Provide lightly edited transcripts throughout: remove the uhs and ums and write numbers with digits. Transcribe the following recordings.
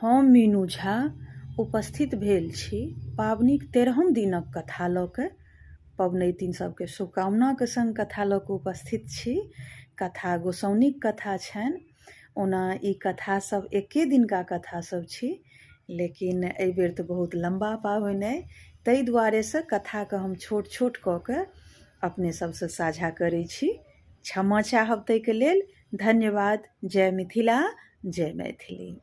हम मीनू झा उपस्थित भेल छी पाबनिक तेरहम दिनक कथा लऽ कऽ। पबनैतिन सबके शुभकामनाके संग कथा लऽ कऽ उपस्थित छी। कथा गोसाउनिक कथा छनि। ओना ई कथा सब एके दिनका कथा सब छी, लेकिन एहि बेर तऽ बहुत लम्बा पाबनि अइ, ताहि दुआरेसँ कथाके हम छोट छोट कऽ कऽ अपने सबसँ साझा करै छी। क्षमा चाहब ताहिके लेल। धन्यवाद। जय मिथिला, जय मैथिली।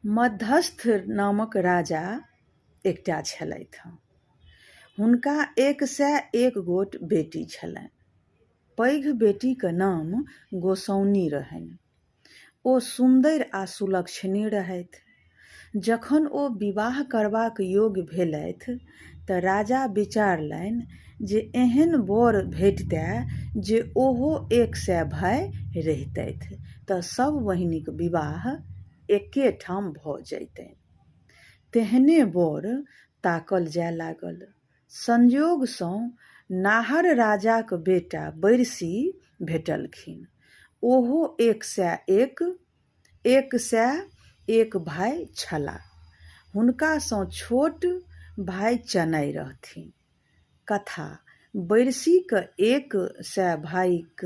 मध्यस्थ नामक राजा एकटा छलथि हँ। हुनका 101 गोट बेटी छलनि। पैघ बेटीक नाम गोसाउनी रहनि। ओ सुन्दरि आ सुलक्षणी रहथि। जखन ओ विवाह करबाक योग्य भेलथि तऽ राजा विचारलनि जे एहन वर भेटितए जे ओहो 100 भाइ रहितथि तऽ सभ बहिनिक विवाह एके ठाम भऽ जइतनि। तेहने वर ताकल जाय लागल। संयोगसँ नाहर राजाक बेटा बैरसी भेटलखिन। ओहो 101 भाइ छला। हुनकासँ छोट भाइ चनाइ रहथिन। कथा, बैरसीक 100 भाइक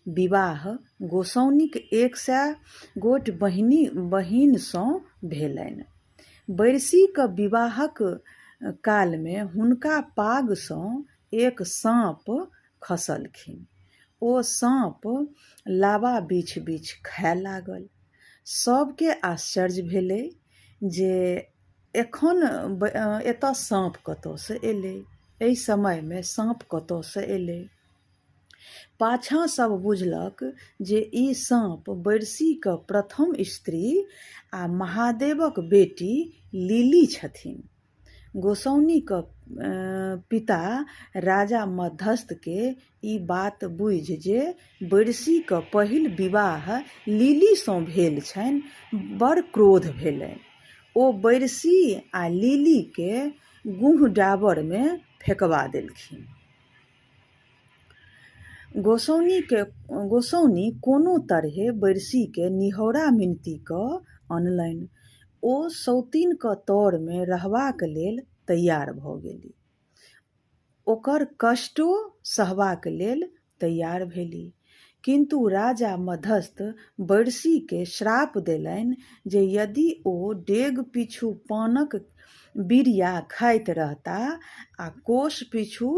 विवाह गोसाउनिक 100 गोट बहिनसँ भेलनि। बैरसीक विवाहक कालमे हुनका पागसँ एक साँप खसलखिन। ओ साँप लाबा बीछि-बीछि खाय लागल। सभकेँ आश्चर्य भेलै जे एखन एतऽ साँप कतऽसँ एलै? एहि समयमे साँप कतऽसँ एलै? पाछाँ सभ बुझलक जे ई साँप बैरसीक प्रथम स्त्री आ महादेवक बेटी लीली छथिन। गोसाउनिक पिता राजा मध्यस्थकेँ ई बात बुझि जे बैरसीक पहिल विवाह लीलीसँ भेल छनि, बड़ क्रोध भेलनि। ओ बैरसी आ लीलीकेँ गुह डाबरमे फेकबा देलखिन। गोसाउनि कोनो तरहे बैरसीकेँ निहोरा मिनती कऽ अनलनि। ओ सौतिनक तरमे रहबाक लेल तैयार भऽ गेली। ओकर कष्टो सहबाक लेल तैयार भेली। किन्तु राजा मध्यस्थ बैरसीकेँ श्राप देलनि जे यदि ओ डेग पिछु पानक बिरिया खाइत रहता आ कोस पिछु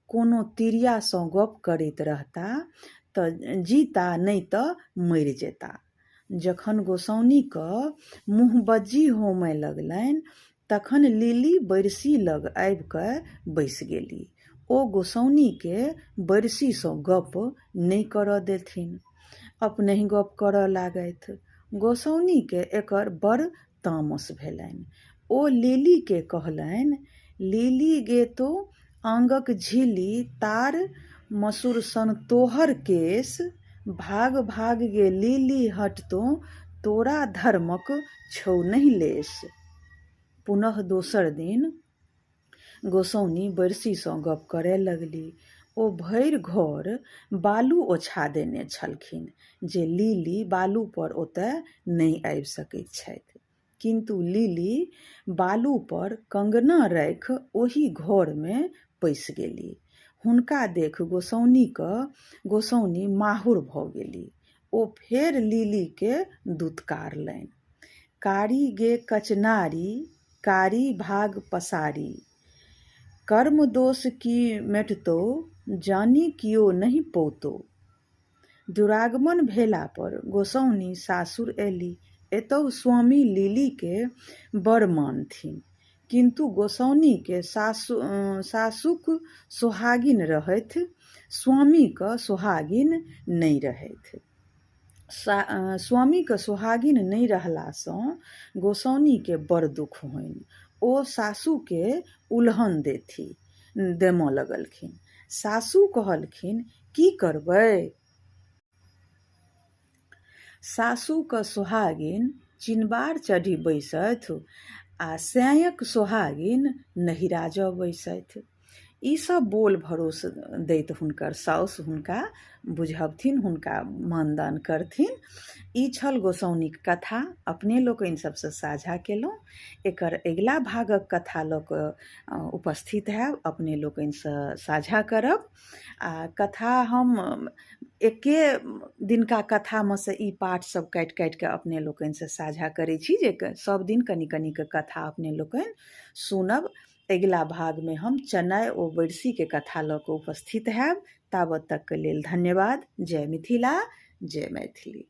कोनो तिरियासँ गप करैत रहता तऽ जीता नहि तऽ मरि जेता। जखन गोसाउनिक मुँहबज्जी होमय लगलनि तखन लीली बैरसी लग आबि कए बैसि गेली। ओ गोसाउनिकेँ बैरसीसँ गप नहि करऽ देथिन। अपनहि गप करऽ लागथि। गोसाउनिकेँ एकर बड़ तामस भेलनि। ओ लीलीकेँ कहलनि, लीली गे तों आंगक झिल्ली तार मसुर सन तोहर केश, भाग-भाग गे लीली हट तों तोरा धर्मक छौ नहि लेश। पुनः दोसर दिन गोसाउनि बैरसीसँ गप करए लगली। ओ भरि घर बालु ओछा देने छलखिन जे लीली बालुपर ओतए नहि आबि सकैत छथि। किन्तु लीली बालुपर कंगना राखि ओहि घरमे पैसि गेली। हुनका देखि गोसाउनि माहुर भऽ गेली। ओ फेर लीलीकेँ दुतकारलनि। कारी गे कचनारी, कारी भाग पसारी। कर्म दोष की मेटतौ, जानि कियो नहि पौतौ। दुरागमन भेला पर गोसाउनि सासुर अयली। एतहु स्वामी लीलीकेँ बड़ मानथिन। किन्तु गोसाउनिकेँ सासुक सोहागिन रहथि, स्वामीक सोहागिन नहि रहथि। स्वामीक सोहागिन नहि रहलासँ गोसाउनिकेँ बड़ दुख होइन। ओ सासुकेँ उलहन देमऽ लगलखिन। सासु कहलखिन, की करबै? सासुक सोहागिन चिनबार चढ़ि बैसथु आ सैंयक सोहागिन नहिरा जऽ बैसथि। ई सब बोल भरोस दैत हुनकर साउस हुनका बुझबथिन, हुनका मानदान करथिन। ई छल गोसाउनिक कथा, अपने लोकनि सबसँ साझा केलहुँ। एकर अगिला भागक कथा लऽ कऽ उपस्थित हैब, अपने लोकनिसँ साझा करब। आ कथा हम एके दिनका कथामे सँ ई पाठ सब काटि काटि कऽ अपने लोकनिसँ साझा करै छी जे सब दिन कनि कनि कऽ कथा अपने लोकनि सुनब। अगिला भागमे हम चनाइ ओ बैरसीके कथा लऽ कऽ उपस्थित हैब। ताबत तकके लेल धन्यवाद। जय मिथिला, जय मैथिली।